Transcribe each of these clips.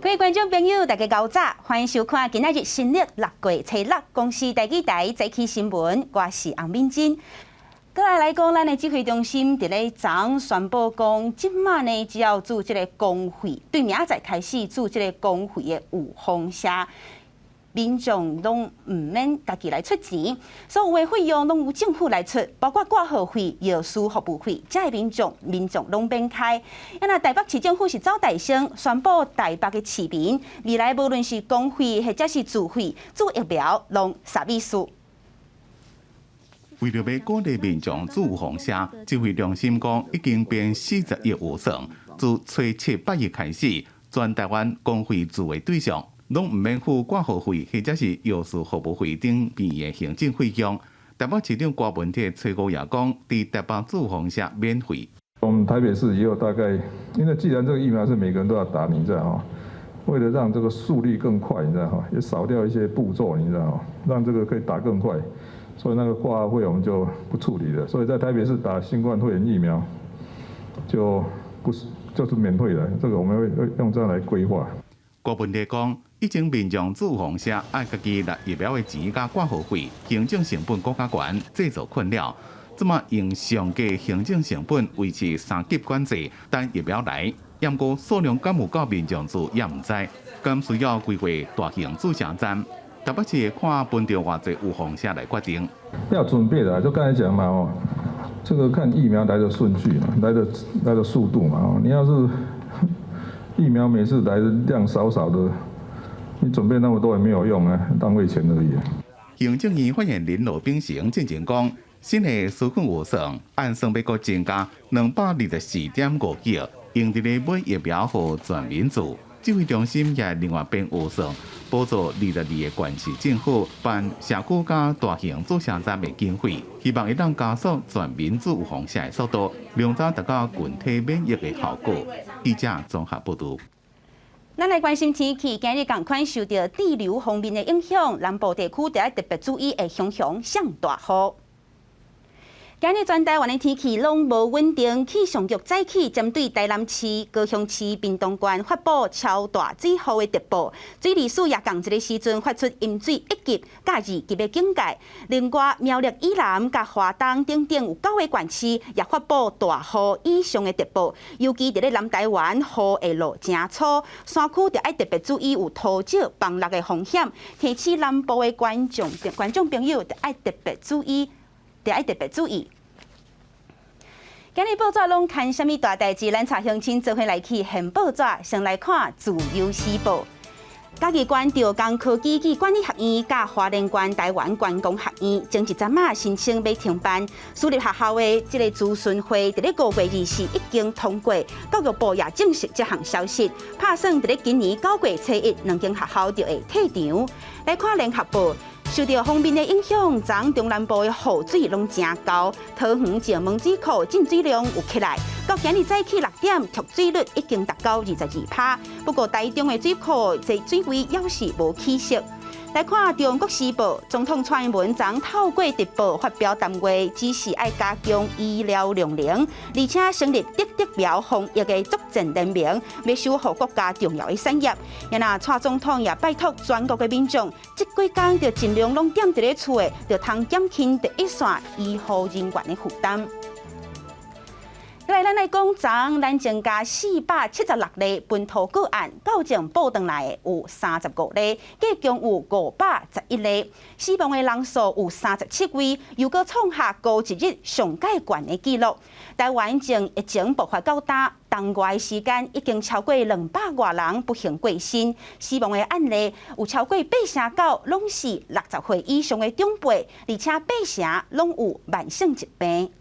各位觀眾朋友，大家𠢕早，歡迎收看今仔日新曆六月初六公視台語台早起新聞，我是洪敏珍。閣來來講，咱的指揮中心佇咧昨昏宣布講，這馬呢只要注這個公費，對明仔載開始注這個公費的預防射，民眾攏毋免家己來出錢，所有的費用攏由政府來出，包括掛號費、藥師服務費，遮的民眾攏免開。啊，若台北市政府是走代先宣布，台北的市民未來無論是公費或者是自費注疫苗，攏啥意思？為著欲鼓勵民眾注預防射，指揮中心講已經編40億預算，自初七八月開始，全台灣公費注的對象，攏毋免付掛號費或者是藥師服務費等病院行政費用。台北市長柯文哲初五也講，佇台北注預防射免費。我們台北市以後大概，因為既然這個疫苗是每個人都要打，你知道哈？為了讓這個速率更快，你知道哈？也少掉一些步驟，你知道哈？讓這個可以打更快。所以那個掛號費我們就不處理了。所以在台北市打新冠肺炎疫苗就不是就是免費的，這個我們會用這樣來規劃。郭文哲講，以前民眾注預防射愛家己納疫苗的錢佮掛號費，行政成本閣較懸，製造困擾。這馬用上低行政成本維持三級管制，等疫苗來，毋過數量敢有夠民眾注也毋知，敢需要規劃大型注射站。台北市會看分著偌濟預防射來決定。要準備的，就剛才講嘛，哦，這個看疫苗來的順序嘛，來的速度嘛，哦，你要是疫苗每次來的量少少的，你準備那麼多也沒有用啊，浪費錢而已。行政院發言人羅秉成進前講，新的紓困預算按算欲閣增加224.5億，用佇咧買疫苗予全民注。指揮中心也另外編預算，補助22個縣市政府辦社區佮大型注射站的經費，希望會當加速全民注預防射的速度，量早達到群體免疫的效果。記者綜合報導。咱來關心天氣，今日仝款受著對流鋒面的影響，南部地區著愛特別注意會常常上大雨。今日全台灣的天氣攏無穩定，氣象局早起針對台南市、高雄市、屏東縣發布超大水雨的特報，水利署也仝一个時陣發出淹水一級佮二級的警戒。另外，苗栗以南佮華東等等有九个縣市也發布大雨以上的特報。尤其佇咧南台灣，雨會落誠粗，山區著愛特別注意有土石崩落的風險。提醒南部的觀眾朋友，著愛特別注意。著愛特別注意。今日報紙攏刊啥物大代誌？咱帶鄉親做伙來去現報紙，先來看《自由時報》。嘉義縣朝江科技暨管理學院佮花蓮縣台灣觀光學院，前一陣仔申請欲停辦私立學校的這個諮詢會，佇咧5月24已經通過，教育部也證實這項消息。拍算佇咧今年9月初1，兩間學校就會退場。來看聯合報。受著鋒面的影響，昨中南部的雨水攏誠厚，桃園石門水庫進水量有起來，到今日早起6點，蓄水率已經達到22%。不過台中的水庫這水位猶是無起色。來看《中國時報》，總統蔡英文昨透過直播發表談話，指示愛加強醫療量能，而且成立竹竹苗防疫的作戰聯盟，欲守護國家重要的產業。啊若蔡總統也拜託全國的民眾，這幾工著盡量攏踮佇咧厝的，著通減輕第一線醫護人員的負擔。來，咱來講，昨咱增加476例本土個案，到前報轉來的有35例，計共有511例，死亡的人數有37位，又閣創下孤一日上蓋懸的紀錄。台灣從疫情爆發到今，仝外的時間已經超過200外人不幸過身，死亡的案例有超過八成九，攏是60歲以上的長輩，而且八成攏有慢性疾病。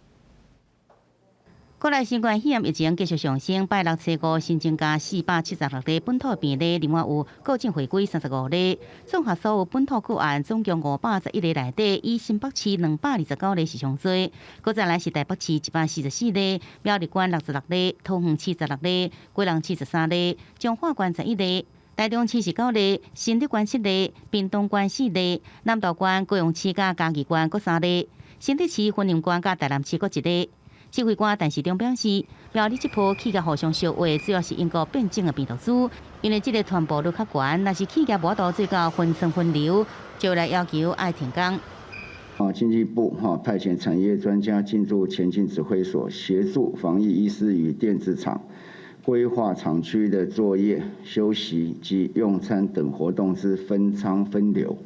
國內新冠肺炎疫情繼續上升，拜六初五新增加476例本土病例，另外有國境回歸35例，綜合所有本土個案總共511例內底，以新北市229例是上濟，閣再來是台北市144例，苗栗縣66例，桃園76例，基隆73例，彰化縣11例，台中市9例，新竹縣7例，屏東縣4例，南投縣、高雄市佮嘉義縣各3例，新竹市、雲林縣佮台南市各一例。指揮官陳時中表示，苗栗這波企業互相相話，主要是英國變種的病毒株，因為這个傳播率較懸，若是企業無法度做到分層分流，就來要求愛停工。啊，經濟部哈派遣產業專家進駐前進指揮所，協助防疫醫師與電子廠規劃廠區的作業、休息及用餐等活動之分艙分流。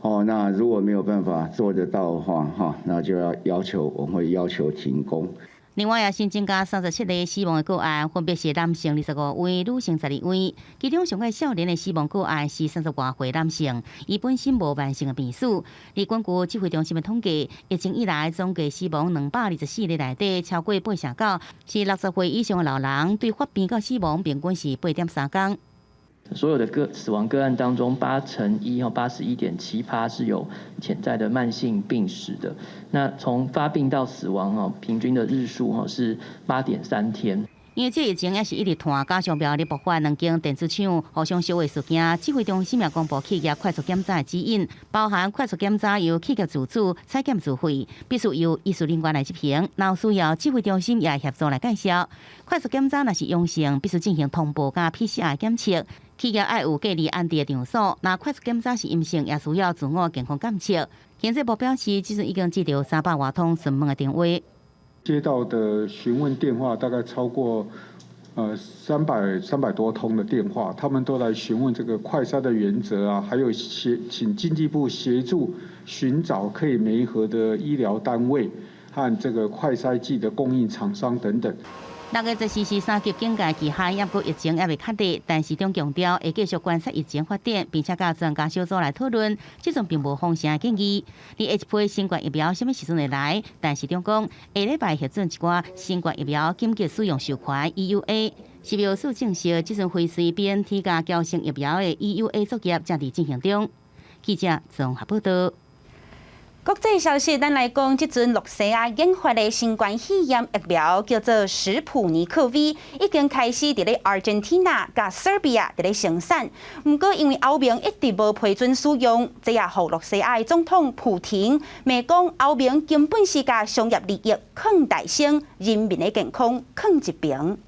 哦，那如果沒有辦法做得到的話，哈，那就要要求，我會要求停工。另外也新增加37例死亡的個案，分別是男性25位，女性12位。其中上較少年的死亡個案是30外歲男性，伊本身無慢性的病史。而根據指揮中心的統計，疫情以來總計死亡224例內底，超過八成九是60歲以上的老人，對發病到死亡平均是8.3工。所有的個死亡個案當中，八成一哈81.7趴是有潛在的慢性病史的。那從發病到死亡哦，平均的日數哈是8.3天。因為這疫情也是一直拖，加上苗栗爆發兩間電子廠互相燒的事件，指揮中心也公布企業快速檢查的指引，包含快速檢查由企業自主、採檢自費，必須由醫事人員來執行。若有需要，指揮中心也協助來介紹。快速檢查若是陽性，必須進行同步佮 PCR 檢測。企業愛有隔離安置的場所，若快速檢查是陰性，也需要自我健康監測。經濟部表示，這陣已經接到300外通詢問的電話。接到的詢問電話大概超過300多通的電話，他們都來詢問這個快篩的原則啊，還有請經濟部協助尋找可以媒合的醫療單位和這個快篩劑的供應廠商等等。6月24是三級警戒期限，不過疫情猶未確定，陳時中強調會繼續觀察疫情發展，並且佮專家小組來討論。這陣並無封城的建議。而下一批新冠疫苗啥物時陣會來？陳時中講，下禮拜核准一寡新冠疫苗緊急使用授權 EUA。食藥署證實，這陣輝瑞 BNT 佮嬌生疫苗的 EUA 作業正佇進行中。記者綜合報道。國際消息，咱來講，這陣羅西亞研發的新冠肺炎疫苗叫做史普尼克 V，已經開始佇咧阿根廷佮塞爾比亞佇咧生產。毋過因為歐盟一直無批准使用，這也予羅西亞的總統普廷罵講歐盟根本是共商業利益囥大先，人民的健康囥一邊。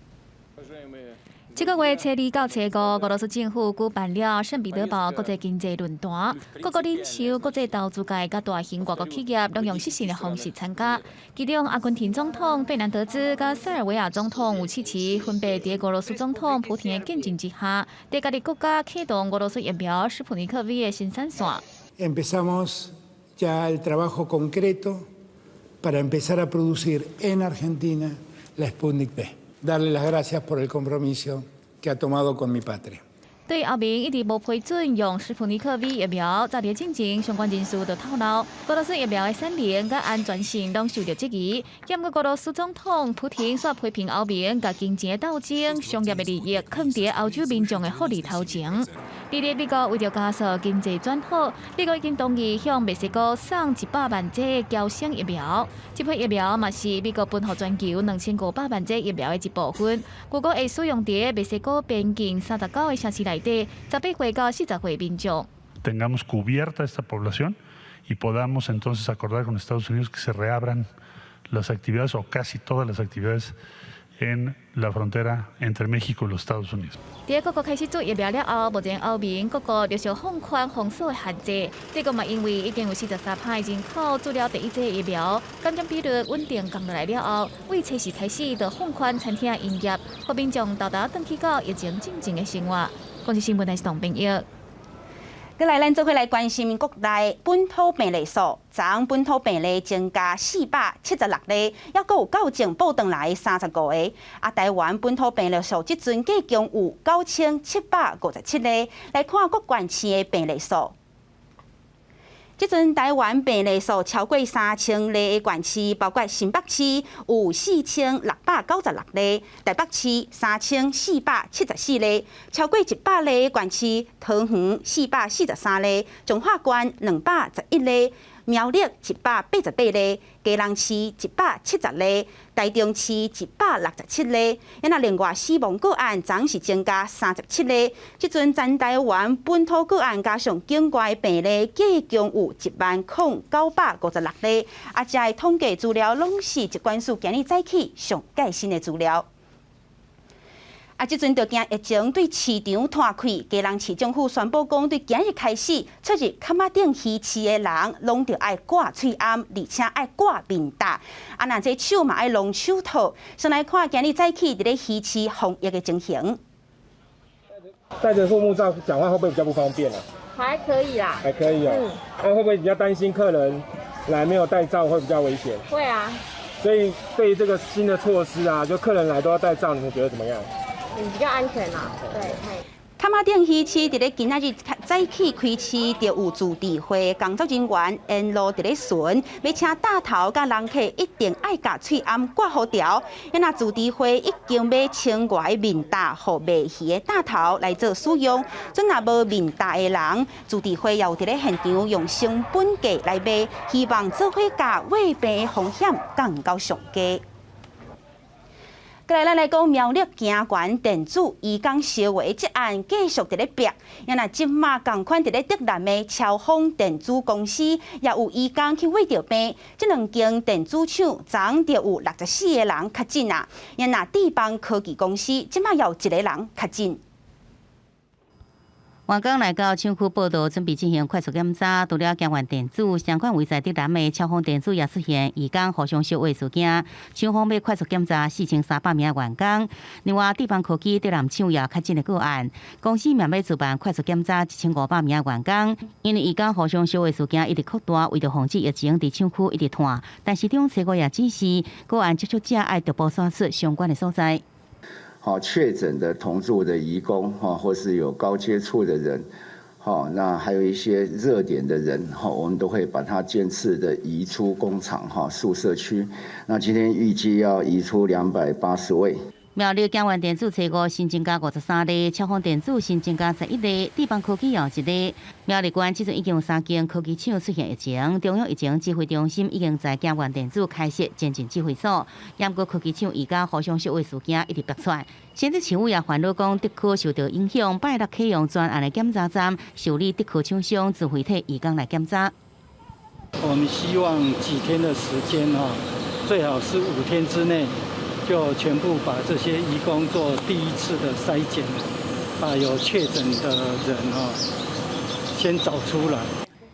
這個月初二到初五，俄羅斯政府舉辦了聖彼得堡國際經濟論壇，各國領袖、國際投資界佮大型外國企業攏用視訊的方式參加。其中，阿根廷總統費南德茲佮塞爾維亞總統武契奇分別佇俄羅斯總統普廷的見證之下，佇家己國家啟動俄羅斯疫苗斯普尼克 V 的生產線。 Empezamos ya el trabajo concreto para empezar a producir en Argentina la Sputnik V. Darle las gracias por el compromiso que ha tomado con mi patria. 對歐盟一直無批准用斯普尼克 V 疫苗，昨日進前相關人士就透露，俄羅斯疫苗的產能佮安全性攏受著質疑。毋過俄羅斯總統普廷煞批評歐盟共金錢鬥爭、商業的利益囥佇歐洲民眾的福利頭前。佇咧美國為著加速經濟轉好，美國已經同意向墨西哥送100萬劑嬌生疫苗。這批疫苗嘛是美國分予全球2500萬劑疫苗的一部分。預估會使用佇墨西哥邊境39個城市內底，18歲到40歲民眾。 Tengamos cubierta esta población y podamos entonces acordar con Estados Unidos que se reabran las actividades o casi todas las actividades en la frontera entre México y los Estados Unidos. 佇各國開始注疫苗了後，目前歐盟各國陸續放寬封鎖的限制。德國嘛，因為已經有43%人口注了第一劑疫苗，感染比率穩定降落來了後，為初四開始就放寬餐廳營業，予民眾沓沓轉去到疫情進前的生活。公視新聞台是董編譯。閣來，咱做伙來關心國內本土病例數，昨昏本土病例增加476例，猶閣有校正報轉來35個。啊，台灣本土病例數這陣計共有9757例。來看各縣市的病例數。這陣台灣病例數超過3000例的縣市，包括新北市有4696例，台北市3474例，超過100例的縣市，桃園443例，彰化縣211例，苗栗188例，基隆市170例，台中市167例。那另外死亡個案昨是增加37例。這陣全台灣本土個案加上境外病例，計共有10,956例。啊，這个統計資料攏是疾管署今日早起上蓋新的資料。啊！這陣就驚疫情對市場拖開，基隆市政府宣布講，對今日開始出入崁仔頂魚市的人，攏著愛掛喙罨，而且愛掛面罩。啊，若這手嘛愛攏手套。先來看今日早起佇咧魚市防疫的情形。戴着護目罩講話會不會比較不方便啊？還可以啦。還可以哦。那會不會比較擔心客人來沒有戴罩會比較危險？會啊。所以對於這個新的措施啊，就客人來都要戴罩，你們覺得怎麼樣？比較安全啦，對。崁仔頂魚市佇咧今仔日早起開市，就有自治會工作人員沿路佇咧巡，欲請大頭佮人客一定愛共喙罨掛好牢。若自治會已經買千外面罩，予賣魚的大頭來做使用。準若無面罩的人，自治會也有佇咧現場用成本價來賣，希望做伙共衛病的風險降到上低。過來，咱來講苗栗京源電子移工燒話這案繼續佇咧逼。若這馬仝款佇咧竹南的超豐電子公司，也有移工去穢著病。這兩間電子廠昨就有64個人確診啊。若智邦科技公司這馬有一個人確診。員工來到廠區報到，準備進行快速檢查。除了京源電子，相關位在竹南的超豐電子也出現移工互相相話事件。廠方欲快速檢查4300名員工。另外，智邦科技竹南廠也確診的個案，公司嘛欲自辦快速檢查1500名員工。因為移工互相相話事件一直擴大，為著防止疫情佇廠區一直傳，但市長初五也指示個案接觸者愛逐步殺出相關的所在。好，確診的同住的移工，哈，或是有高接觸的人，好，那還有一些熱點的人，哈，我們都會把他漸次的移出工廠，哈，宿舍區。那今天預計要移出280位。苗栗京源電子初五新增加53例，超豐電子新增加11例，智邦科技有一例。苗栗縣這陣已經有三間科技廠出現疫情，中央疫情指揮中心已經在京源電子開設前進指揮所。毋過科技廠移工互相相話事件一直爆出，新竹市府也煩惱講，竹科受到影響，拜六啟用專案的檢查站，受理竹科廠商自費替移工來檢查。我們希望幾天的時間哈，最好是5天之內。就全部把這些移工做第一次的篩檢，把有確診的人哈先找出來。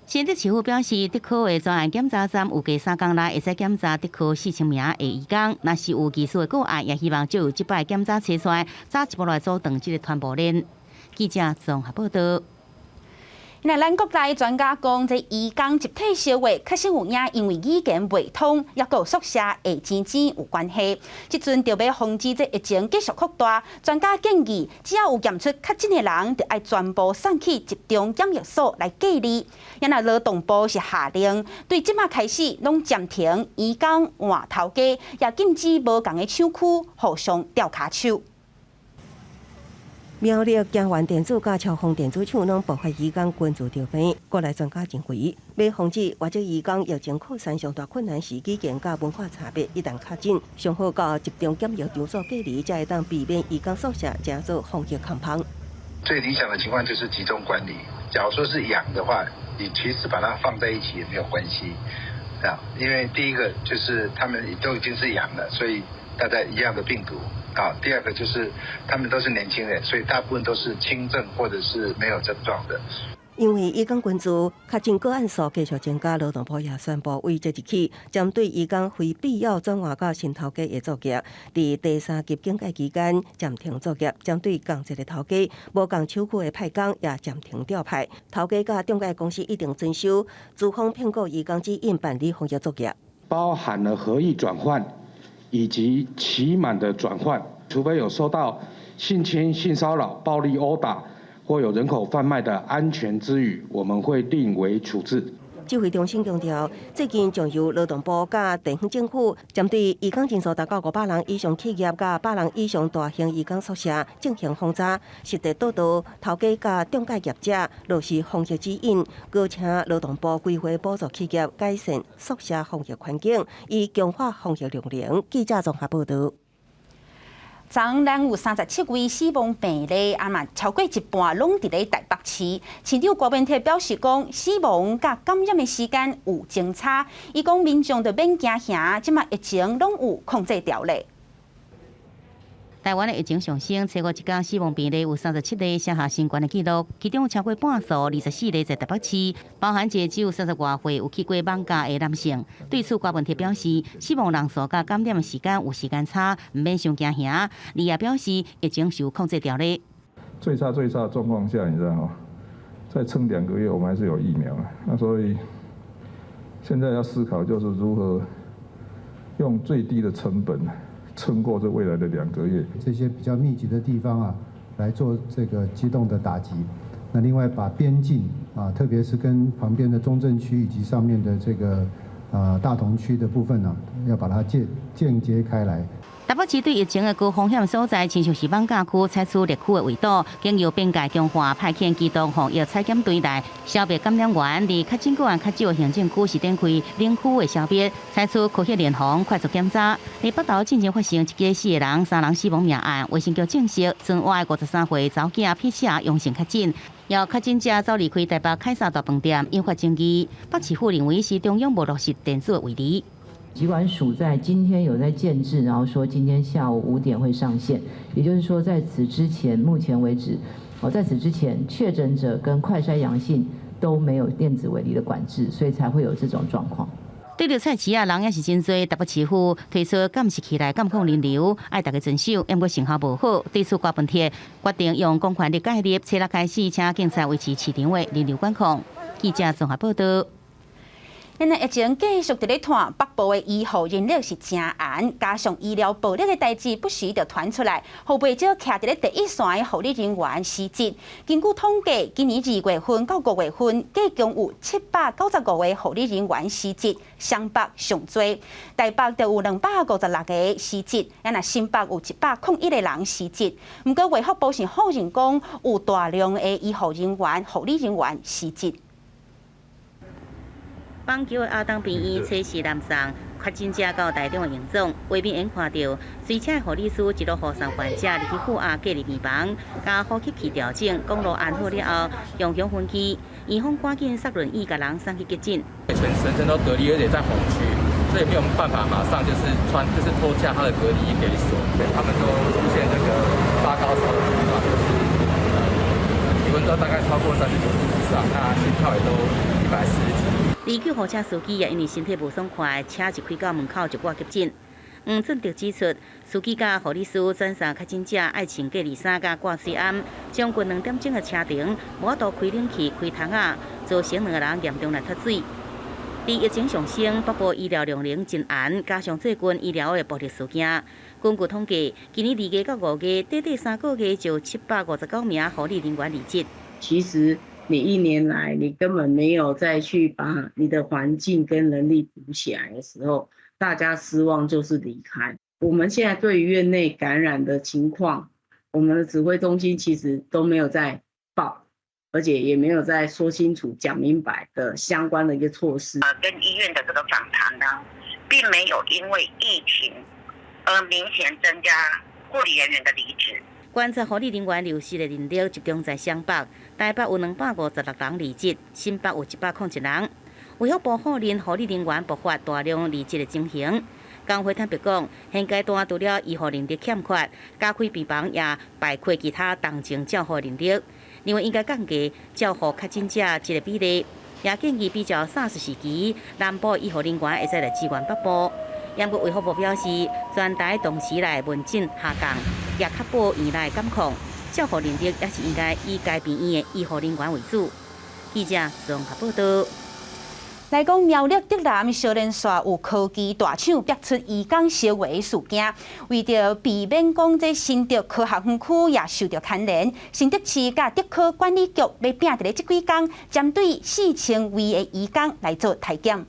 新竹市府表示，竹科的專案檢查站預計3工內會使檢查竹科4000名的移工，若是有疑似的個案，也希望藉由這擺檢查揣出來，早一步來阻斷這个傳播鏈。記者綜合報道。那咱國內專家講，這移工集體相話，確實有影，因為語言袂通，抑閣宿舍下錢錢有關係。這陣就欲防止這疫情繼續擴大，專家建議，只要有驗出確診的人，就愛全部送去集中檢疫所來隔離。若勞動部是下令，對這馬開始攏暫停移工換頭家，也禁止無仝的廠區互相吊跤手。苗栗京源電子佮超豐電子廠攏爆發移工群聚著病，國內專家認為，欲防止外籍移工疫情擴散上大困難是語言佮文化差別，一旦確診，上好到集中檢疫場所隔離，才會當避免移工宿舍成做防疫空棚。最理想的情況就是集中管理。假如說是陽的話，你其實把它放在一起也沒有關係啊，因為第一個就是他們都已經是陽了，所以大家一樣的病毒。啊，第二個就是他們都是年輕人，所以大部分都是輕症或者是沒有症狀的。因為移工群聚確診個案數繼續增加，勞動部也宣布，為即日起針對移工非必要轉換到新頭家的作業，佇第三級警戒期間暫停作業。針對仝一个頭家無仝廠區的派工也暫停調派。頭家佮中介公司一定遵守資方聘雇移工指引辦理防疫作業，包含了合意轉換以及期滿的轉換，除非有受到性侵、性騷擾、暴力毆打或有人口販賣的安全之虞，我們會另為處置。指揮中心強調，最近將由勞動部佮地方政府針對移工人數達到500人以上企業佮100人以上大型移工宿舍進行訪查，實地督導頭家佮中介業者落實防疫指引，閣請勞動部規劃補助企業改善宿舍防疫環境，以強化防疫量能。記者綜合報導。昨咱有37位死亡病例，啊嘛超過一半攏佇咧台北市。市長郭文鐵表示講，死亡佮感染的時間有相差。伊講民眾著免驚嚇，這馬疫情攏有控制牢咧。台灣的疫情上升，初五一工死亡病例有37例，寫下新懸的紀錄。其中有超過半數24例在台北市，包含一個只有30外歲有去過艋舺的男性。對此，郭文鐵表示，死亡人數佮感染的時間有時間差，毋免傷驚嚇。伊也表示，疫情是有控制牢的。最差最差的狀況下，你知道嗎？再撐2個月，我們還是有疫苗。那所以現在要思考，就是如何用最低的成本撐過這未來的2個月。這些比較密集的地方啊，來做這個機動的打擊。那另外把邊境啊，特別是跟旁邊的中正區以及上面的這個大同區的部分呢，要把它間接開來。台北市對疫情的高風險所在，親像是艋舺區採取列區的圍堵，經由邊界強化派遣機動防疫採檢隊來消滅感染源。佇確診個案較少的行政區是展開冷區的消滅，採取科學聯防、快速檢查。佇北投進前發生一家四個人、三人死亡命案，衛生局證實，賰活的53歲查某囝 PCR 陽性確診，予確診者走離開台北凱撒大飯店，引發爭議。北市府認為是中央無落實電子圍籬。疾管署在今天有在建置，然後說今天下午5點會上線，也就是說在此之前，目前為止，哦，在此之前確診者跟快篩陽性都沒有電子圍籬的管制，所以才會有這種狀況。對著菜市仔人也是真濟，台北市府推出監視器來監控人流，愛大家遵守，毋過成效無好。對此，郭文鐵決定用公權力介入，初六開始請警察維持市場的人流管控。記者綜合報道。現在疫情繼續佇咧拖，北部的醫護人力是誠絚，加上醫療暴力的代誌不時就傳出來，予袂少徛佇咧第一線的護理人員辭職。根據統計，今年2月份到5月份，計共有795個護理人員辭職，雙北上濟，台北就有256個辭職，啊若新北有101個人辭職。毋過衛福部是否認講有大量的醫護人員、護理人員辭職。板橋的亞東病院測試南送確診者到台中的榮總，畫面眼看著隨車的護理師一路護送患者入去負壓隔離病房，共呼吸器調整，公路安好了後，雄雄分機，院方趕緊塞輪椅共人送去急診。全身都隔離，而且在紅區，所以沒有辦法馬上就是穿，就是脫下他的隔離衣給鎖。他們都出現這個發高燒的情況，就是體溫都大概超過39度以上，那心跳也都140幾。而救護車司機也因為身體無爽快，車一開到門口就掛急診。黃俊德指出，司機佮護理師轉送確診者愛穿隔離衫佮掛喙罨，將近2點鐘的車程，無法度開冷氣、開窗仔，造成兩個人嚴重來脫水。佇疫情上升，北部醫療量能真絚，加上最近醫療的暴力事件，根據統計，今年2月到5月，短短3個月就759名護理人員離職。其實你一年來，你根本沒有再去把你的環境跟人力補起來的時候，大家失望就是離開。我們現在對於院內感染的情況，我們的指揮中心其實都沒有在報，而且也沒有在說清楚、講明白的相關的一個措施。跟醫院的這個訪談呢，並沒有因為疫情而明顯增加護理人員的離職。觀察護理人員流失的人力集中在雙北，台北有256人離職，新北有101人。衛福部否認護理人員爆發大量離職的情形。江輝坦白講，現階段除了醫護人力欠缺，加開病房也排開其他同情照護人力，認為應該降低照護確診者這個比例，也建議比照 SARS 時期，南部醫護人員會使來支援北部。毋過衛福部表示，全台同時來門診下降，也確保院內監控照護人力，也是應該以該病院的醫護人員為主。記者綜合報道。來講苗栗竹南小連紲有科技大廠逼出移工燒話事件，為著避免講這新竹科學園區也受著牽連，新竹市佮竹科管理局欲拚佇咧這幾工，針對4000位的移工來做篩檢。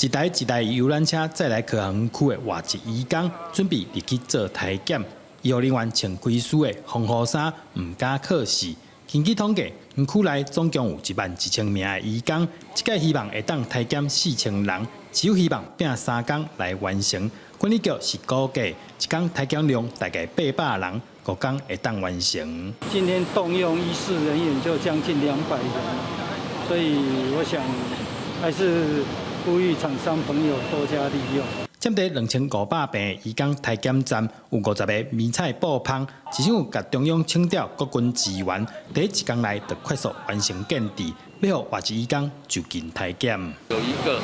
一台一台遊覽車載來科學園區的外籍移工，準備入去做篩檢。醫護人員穿規束的防護衫，毋敢靠視。根據統計，園區內總共有1萬1千名的移工，這屆希望會當篩檢4000人，只有希望拚3工來完成。管理局是估計一工篩檢量大概800人，5工會當完成。今天動用醫事人員就將近200人，所以我想還是呼籲廠商朋友多加利用。針對2500病移工篩檢站，有50个迷彩布棚，至少共中央請調國軍支援，佇一工內就快速完成建置，欲予外籍移工就近篩檢。有一個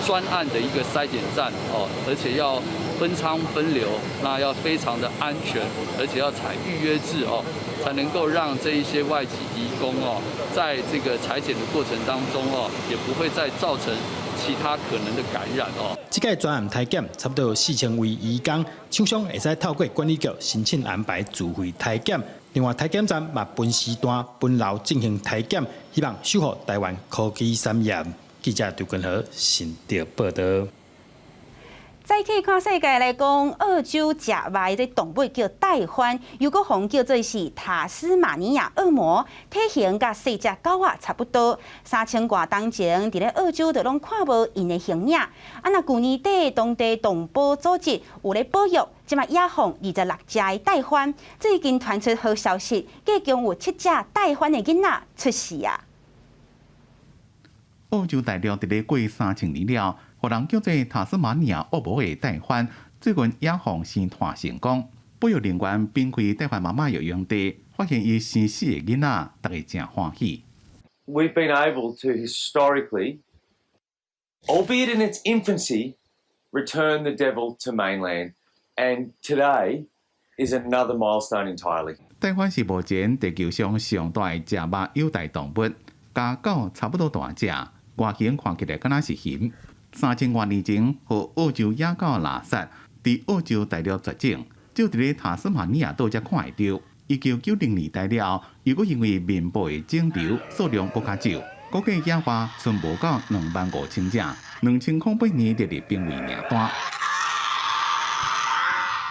專案的一個篩檢站哦，而且要分艙分流，那要非常的安全，而且要採預約制哦，才能夠讓這一些外籍移工哦，在這個採檢的過程當中哦，也不會再造成其他可能的感染哦。這屆專案篩檢差不多有4000位移工，廠商會使透過管理局申請安排自費篩檢。另外，篩檢站嘛分時段分流進行篩檢，希望守護台灣科技產業。記者劉根和新竹報導。再去看世界來講，澳洲食肉的這動物叫袋獾，又閣予人叫做是塔斯馬尼亞惡魔，體型佮細隻狗仔差不多。3000外冬前，佇咧澳洲就攏看無𪜶的形影。啊，若舊年底當地動保組織有咧保育，這馬野放26隻的袋獾。最近傳出好消息，計共有7隻袋獾的囡仔出世啊！澳洲大陸佇咧過3000年了，予人叫做塔斯馬尼亞惡魔的袋獾，最近野放生湠成功。保育人員展開袋獾媽媽育養地，發現伊生四个囡仔，大家誠歡喜。 We've been able to historically, albeit in its infancy, return the devil to mainland, and today is another milestone entirely. 袋獾是目前地球上上大的食肉有袋動物，佮狗差不多大隻，外形看起來敢若是熊。3000外年前，予澳洲野狗獵殺，佇澳洲大陸絕種，只佇咧塔斯馬尼亞島才看會著。1990年代了後，又閣因為面部的腫瘤數量閣較少，估計野外賰無到2萬5千隻。2008年列入瀕危名單。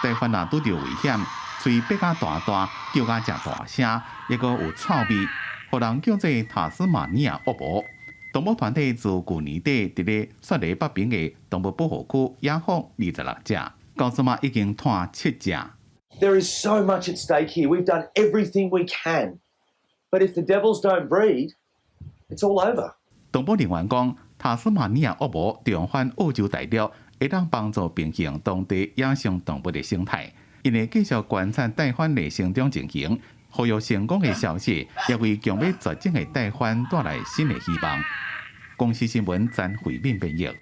袋獾若拄著危險，喙擘甲大大，叫甲誠大聲，抑閣有臭味，予人叫做塔斯馬尼亞惡魔。動物團體自舊年底佇咧雪梨北爿的動物保護區野放26隻，到這馬已經湠7隻。 There is so much at stake here. We've done everything we can, but if the devils don't breed, it's all over. 動保人員講，塔斯馬尼亞惡魔重返澳洲大陸，會當幫助平衡當地野生動物的生態。𪜶會繼續觀察袋獾的成長情形，復育成功的消息，也為強欲絕種的袋獾帶來新的希望。公視新聞詹慧敏編譯。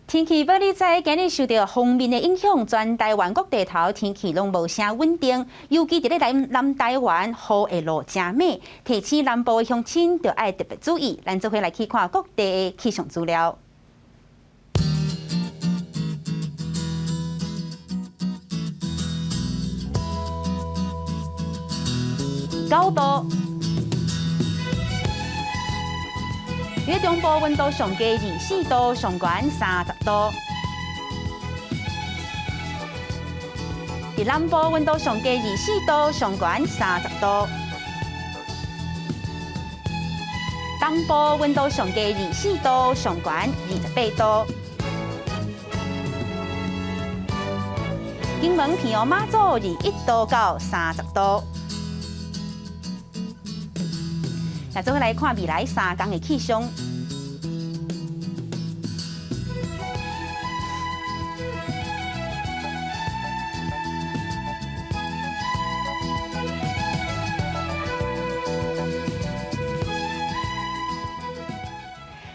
天氣報你知，今日受著鋒面的影響，全台灣各地頭天氣攏無啥穩定，尤其佇咧南南台灣，雨會落誠猛，提醒南部的鄉親著愛特別注意。咱做伙來去看各地的氣象資料。9度。佇中部溫度上低24度，上懸30度。佇南部溫度上低24度，上懸30度。東部溫度上低24度，上懸28度。金門、平陽、馬祖21度到30度。來，做伙來看未來3工的氣象。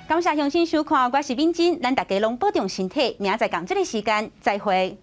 感謝鄉親收看，我是敏珍，咱大家攏保重身體，明仔載仝這个時間再會。